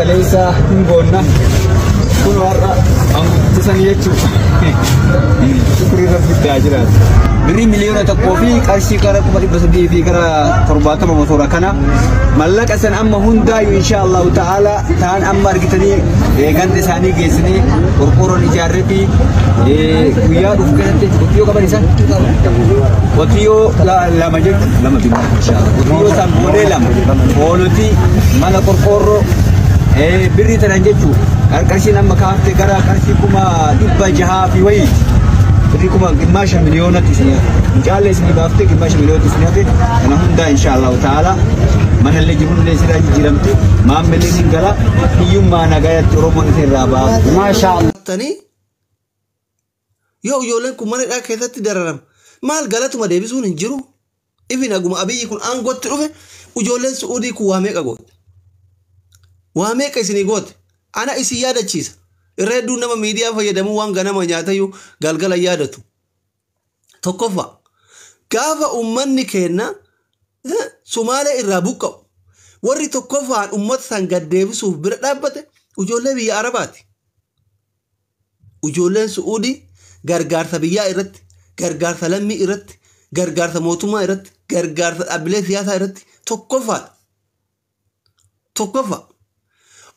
Kaleessa hin boonna kun har'a ammattisanii jechuudha. Shukrii rabbitti haa jiraatu. Birrii 1,000,000 fi qarshii gara 300,000 fi gara 70 motora kana mallaqa san amma hundaayyuu insha Allahu ta'ala ta'an amma argitanii ganda isaanii geessinee qorqoorroon ijaarree fi guyyaa dhufu keessatti qotiyyoo qaban isaan qotiyyoo lama jechuudha lama binna insha Allah qotiyyoo san boolee lama hoolotii mana qorqoorroo birrii tanan jechuudha qarshiin amma kaafte gara qarshii 600,000 fi wayiiti. Birrii kuma gimmaasha miliyoonatti isin hafe. Mucaallee isinii baaftee gimmaasha miliyoonatti isin hafe. Kana hundaa insha Allahu ta'ala manallee jirullee sirraa jijjiiramti. Maamilli hin gala. Hiyyummaa nagayatti Oromoon isin irraa baafti. Maasha Allah. Tanii yoo ijoolleen kun mana hidhaa keessatti dararam maal galatuma deebisuun hin jiru. Ifin haguma Abiyyi kun aangootti dhufe ijoolleen Su'uudii kun waa meeqa goote? Waa meeqa isinii goote? Ana isin yaadachiisa. Irra hedduun nama miidiyaa fayyadamuu waan ganama nyaatayyuu galgala yaadatu. Tokkoffaa gaafa uummanni keenna Sumaalee irraa buqqa'u warri tokkoffaan uummata san gad deebisuuf bira dhaabbate ijoollee biyya Arabaati. Ijoolleen Su'uudii gargaarsa biyyaa irratti, gargaarsa lammii irratti, gargaarsa mootummaa irratti, gargaarsa dhaabbilee siyaasaa irratti tokkoffaadha. Tokkoffaa.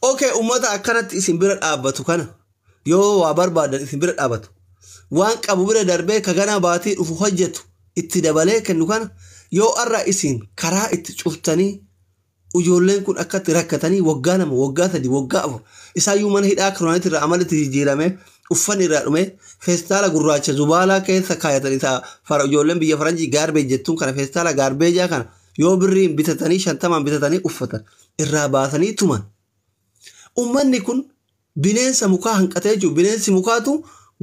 Okay, uummata akkanatti isin bira dhaabbatu kana yoo waa barbaadan isin bira dhaabbatu. Waan qabu bira darbee ka ganaa baatii dhufu hojjetu itti dabalee kennu kana yoo har'a isin karaa itti cuftanii ijoolleen kun akkatti rakkatanii waggaa 2, waggaa 3, waggaa 4 isaayyuu mana hidhaa koronaatti irraa amalatti jijjiiramee uffanni irraa dhumee feestaala gurraacha zubaalaa keessa kaayatan isaa fara ijoolleen biyya faranjii gaarbeej jettuun kana feestaala gaarbeejaa kana yoo birriin bitatanii 50 bitatanii uffatan irraa baasanii tuman. Uummanni kun bineensa mukaa hanqatee jechuudha. Bineensi mukaatu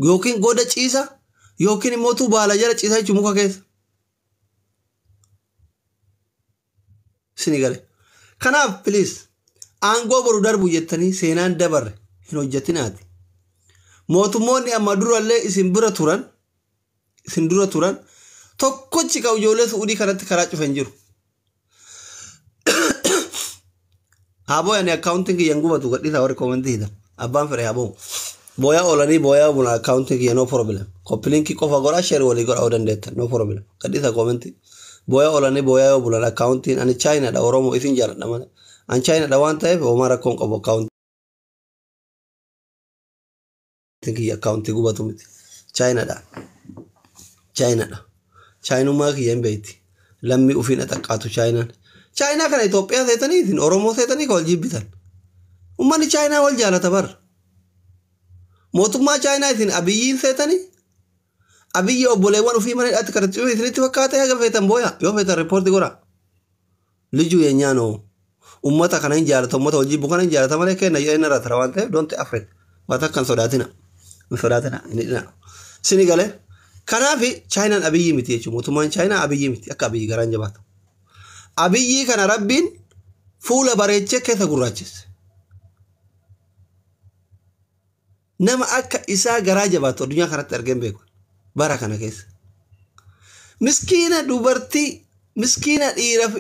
yookiin goda ciisa yookiin immoo baala jala ciisa jechuudha muka keessa. Isinii gale. Kanaaf please aangoo boru darbu jettanii seenaan dabarre hin hojjetinaati. Mootummoonni amma durallee isin bira turan isin dura turan tokkochi kan ijoollee Su'uudii kanatti karaa cufe hin jiru. Haa booyani akkaawuntiin kiyya hin gubatu gadhiisaa warri koomentii hidan. Abbaan fedhe haa boo'u. Booyaa oolanii booyaa buna akkaawuntiin kiyya no problem. Koppiliinkii qofa godhaa sheer walii godhaa yoo dandeettan no problem. Gadhiisaa koomentii. Booyaa oolanii booyaa yoo bulan akkaawuntiin ani chaayinaadha Oromoo isin jaaladha malee. Ani chaayinaadha waan ta'eef homaa rakkoon qabu akkaawuntiin kiyya akkaawuntii gubatu miti. Chaayinaadha. Chaayinaadha. Chaayinummaa kiyya hin beekti. Lammii ofiin axaqqaatu chaayinaan. Chaayinaa kana Itoophiyaa seetanii isin Oromoo seetanii ka wal jibbitan. Uummanni Chaayinaa wal jaalata bar. Mootummaa Chaayinaa isin Abiyyiin seetanii Abiyyi obboleewwan ofii mana hidhaatti kan cufe isinitti fakkaate haga feetan booya yoo feetan riippoorti godha. Lijuu yeenyaa noo. Uummata kana hin jaalata uummata wal jibbu kana hin jaalata malee kenna jedhee narra tara waan ta'eef don't afraid. Waan takka hin sodaatina. Hin sodaatina hin hidhina. Sini galee. Kanaaf Chaayinaan Abiyyi miti jechuudha. Mootummaan Chaayinaa Abiyyi miti akka Abiyyi garaan jabaatu. Abiyyii kana Rabbiin fuula bareechee keessa gurraachesse. Nama akka isaa garaa jabaatu addunyaa kanatti argeen beeku. Bara kana keessa. Miskiina dubartii, miskiina dhiiraaf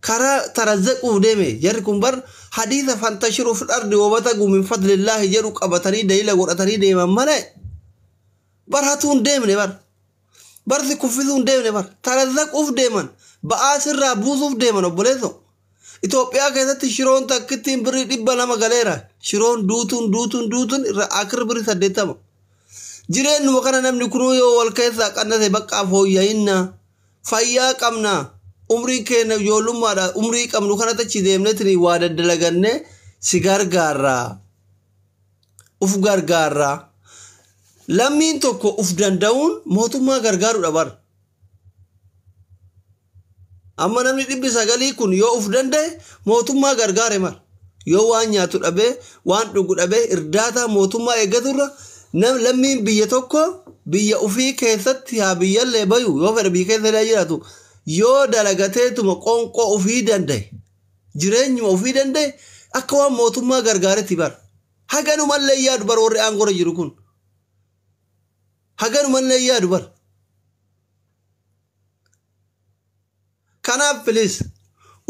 karaa tarazzaquuf deeme. Jarri kun bar hadiisa fantashiru fil ardi wabatagu min fadlillaahi jedhu qabatanii daliila godhatanii deeman malee bar hatuu hin deemne bar. Barsi kuffisuu hin deemne bar. Tarazzaquuf deeman. Ba'aa sirraa buusuuf deeman obboleessoo. Itoophiyaa keessatti shiroon takkittiin birrii 200 galeera. Shiroon duutuun duutuun duutuun irra akirri birrii 80. Jireenyuma kana namni kunuu yoo wal keessaa qannase baqqaa fooyya'inna. Fayyaa qabna. Umriin keenya ijoollummaadha. Umrii qabnu kanatti achi deemneetini waa daddalagannee si gargaarra. Uf gargaarra. Lammiin tokko uf danda'uun mootummaa gargaaruudha bar. Amma namni 900 kun yoo uf danda'e mootummaa gargaare mar. Yoo waan nyaatu dhabee waan dhugu dhabee irdaataa mootummaa eeggaturra lammiin biyya tokko biyya ofii keessatti haa biyyallee bayu yoo fedhe biyya keessa illee jiraatu yoo dalagateetuma qoonqoo ofii danda'e jireenyuma ofii danda'e akka waan mootummaa gargaaretti bar. Haganumallee yaadu bar warri aangoorra jiru kun. Haganumallee yaadu bar. Kanaaf please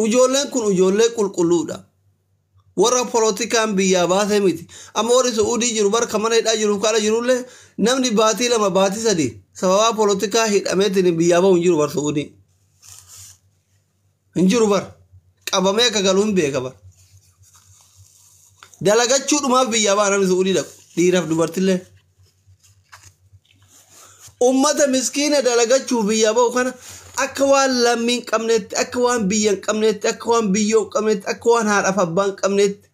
ijoolleen kun ijoollee qulqulluudha. Warra polotikaan biyyaa baasee miti. Amma warri Su'uudii jiru barka mana hidhaa jiruuf kaala jirullee namni baatii 2 baatii 3 sababaa polotikaa hidhameetiin biyyaa bahu hin jiru bar Su'uudii. Hin jiru bar. Qabamee akka galu hin beeka bar. Dalagachuudhumaaf biyyaa ba'a namni Su'uudii dhaqu. Dhiiraaf dubartillee. Ummata miskiina dalagachuuf biyyaa bahu kana akka waan lammii hin qabneetti, akka waan biyya hin qabneetti, akka waan biyyoo hin qabneetti, akka waan haadhaaf abbaa hin qabneetti,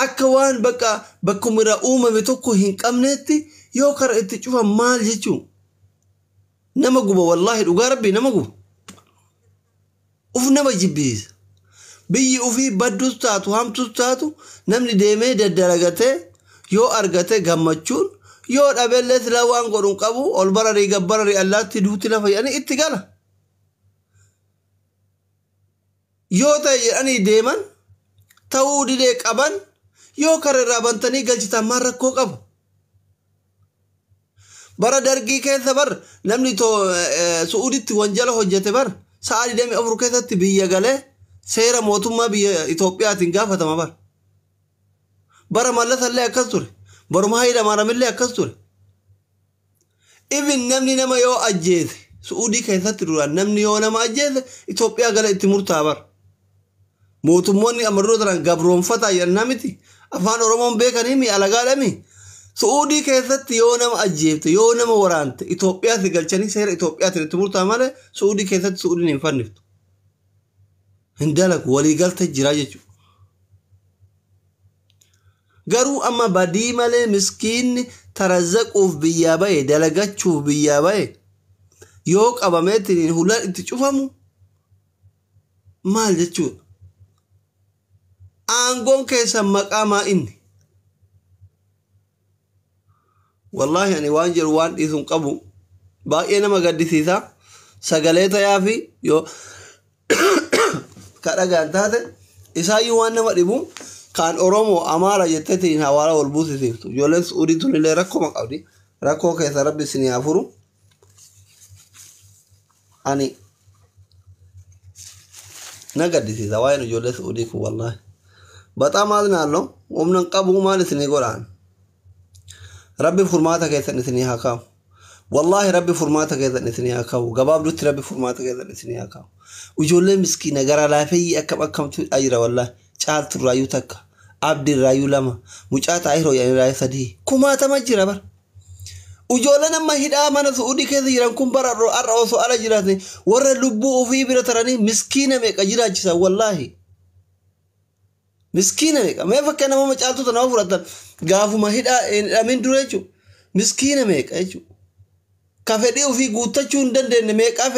akka waan bakka bakkuma irraa uumame tokko hin qabneetti yoo kara itti cufan maal jechuun nama guba wallaahi dhugaa rabbii nama guba. Uf nama jibbisiisa. Biyyi ofii baddus taatu hamtus taatu namni deemee daddalagatee yoo argate gammachuun yoo dhabellee silaa waan godhu hin qabu ol bararii gabbararii allaatti duuti lafa jedhanii itti gala. Yoo ta'e jedhanii deeman ta'uu didee qaban yoo kara irraa bantanii galchitan maal rakkoo qaba. Bara dargii keessa bar namni Su'uuditti wanjala hojjete bar sa'a 24 keessatti biyya galee seera mootummaa biyya Itoophiyaatiin gaafatama bar. Bara Mallasallee akkas ture. Baruma Hayila Maaramillee akkas ture. Even namni nama yoo ajjeese Su'uudii keessatti duraan namni yoo nama ajjeese Itoophiyaa gala itti murtaa'a bar. Mootummoonni amma dura turan gabroonfataa jennaa miti. Afaan Oromoon beekanii mi alagaadhami. Su'uudii keessatti yoo nama ajjeefte yoo nama waraante Itoophiyaatti galchanii seera Itoophiyaatiin itti murtaa'a malee Su'uudii keessatti Su'uudiin hin fanniftu. Hin dalagu waliigaltee jira jechuudha. Garuu amma badii malee miskiinni tarazzaquuf biyyaa bahe dalagachuuf biyyaa bahe yoo qabameetiin hulaan itti cufamu maal jechuudha? Aangoon keessan maqaa maa inni? Wallaahi ani waan jedhu waan dhiisu hin qabu. Baay'ee nama gaddisiisa. Sagalee tayaa fi yoo kadhagaan taate isaayyuu waan nama dhibu kan Oromoo Amaara jetteetiin hawaara wal buusisiiftu. Ijoolleen Su'uudii tunillee rakkoo qabdi. Rakkoo keessa rabbi isinii haa furu. Ani na gaddisiisa waa'een ijoollee Su'uudii kun wallaahi. Baxaa maal naannoo humna hin qabu maal isinii godhaan. Rabbi furmaata keessan isinii haa kaa'u. Wallaahi rabbi furmaata keessan isinii haa kaa'u. Gabaabdutti rabbi furmaata keessan isinii haa kaa'u. Ijoollee miskiina gara laafeyyii akkam akkamtu jira wallaahi. Caaltu irraayyuu 1, Abdi irraayyuu 2, mucaa Xaahiroo jedhan irraayyuu 3. Kumaatama jira bara. Ijoolleen amma hidhaa mana Su'uudii keessa jiran kun bara har'a osoo ala jiraatan warra lubbuu ofii bira taranii miskiina meeqa jiraachisan wallaahi. Miskiina meeqa mee fakkeenya nama caaltuu nama fudhatan gaafuma hidhaa hidhamin dura jechuudha. Miskiina meeqa jechuudha. Ka fedhii ofii guuttachuu hin dandeenye meeqaa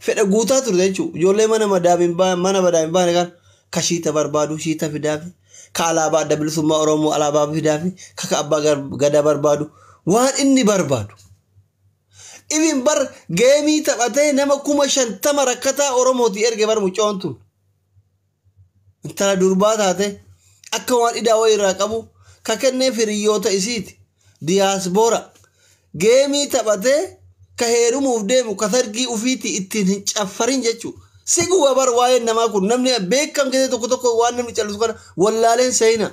fedha guutaa turte jechuudha. Ijoollee mana madaamiin mana madaamiin baane kan ka shiita barbaadu shiita fidaafi ka alaabaa adda bilisummaa Oromoo alaabaa fidaafi ka abbaa gadaa barbaadu waan inni barbaadu. Ibin bar geemii taphatee nama 50,000 rakkataa Oromooti erge bar mucoon tun. Intala durbaa taate akka waan idaa wayii irraa qabu ka kennee firiyyoota isiiti. Diyaasboora geemii taphatee ka heerumuuf deemu ka sargii ufiitii ittiin hin caffarin jechuudha. Si guba bar waa'een namaa kun namni beekam keessatti tokko tokko waan namni callisu kana wallaaleen seena.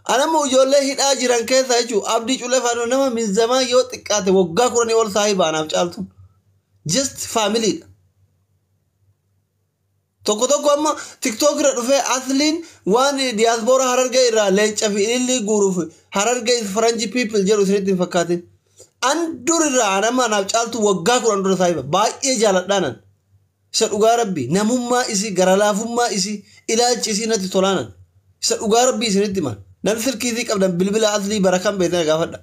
Anammoo ijoollee hidhaa jiran keessa jechuudha Abdii Culee faana nama minzamaa yoo xiqqaate waggaa 10 ol saahiba anaaf caaltu. Just faamiliidha. Tokko tokko amma TikTok irra dhufee asliin waan diyaaspoora Harargee irraa leenca fi ilillii guuruuf Harargee is Faranji people jedhu isinitti hin fakkaatin. An dur irraa anamma anaaf caaltu waggaa 10 dura saahiba baay'ee jaaladhaanan. Isa dhugaa rabbii namummaa isii gara laafummaa isii ilaalchi isii natti tolaanan. Isa dhugaa rabbii isinitti himan. Namni silkii isii qabdan bilbila aslii bara kam beektan gaafadha.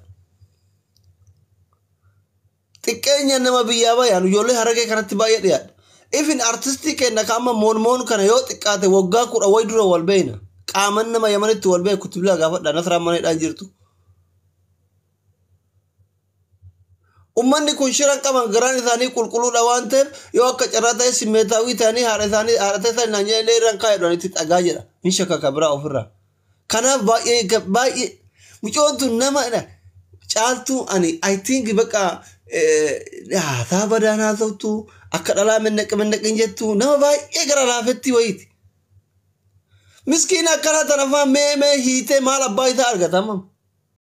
Xiqqeenyaan nama biyyaa bayaan ijoollee Harargee kanatti baay'ee dhiyaadha. Ifin artistii kenna ka amma moon kana yoo xiqqaate waggaa 10 wayi dura wal beeyna. Qaaman nama Yamanitti wal beeku bilbila gaafadha Nasraan mana hidhaan jirtu. Ummanni kun shiran qaban garaan isaanii qulqulluudha waan ta'eef yoo akka carraa ta'e simmeetaawii ta'anii haadha isaanii haadha ta'e naan jedhan irraan kaa'e itti dhagaa jedha. Hin shakka biraa ofirraa. Kanaaf baay'ee baay'ee mucoon tun nama caaltuu ani I think bakka haasaa badaan haasoftu akka dhalaa mennaqe mennaqe hin jettu nama baay'ee gara laafetti wayiiti. Miskiina akkana tana faa mee mee hiitee maal abbaa isaa argata amma.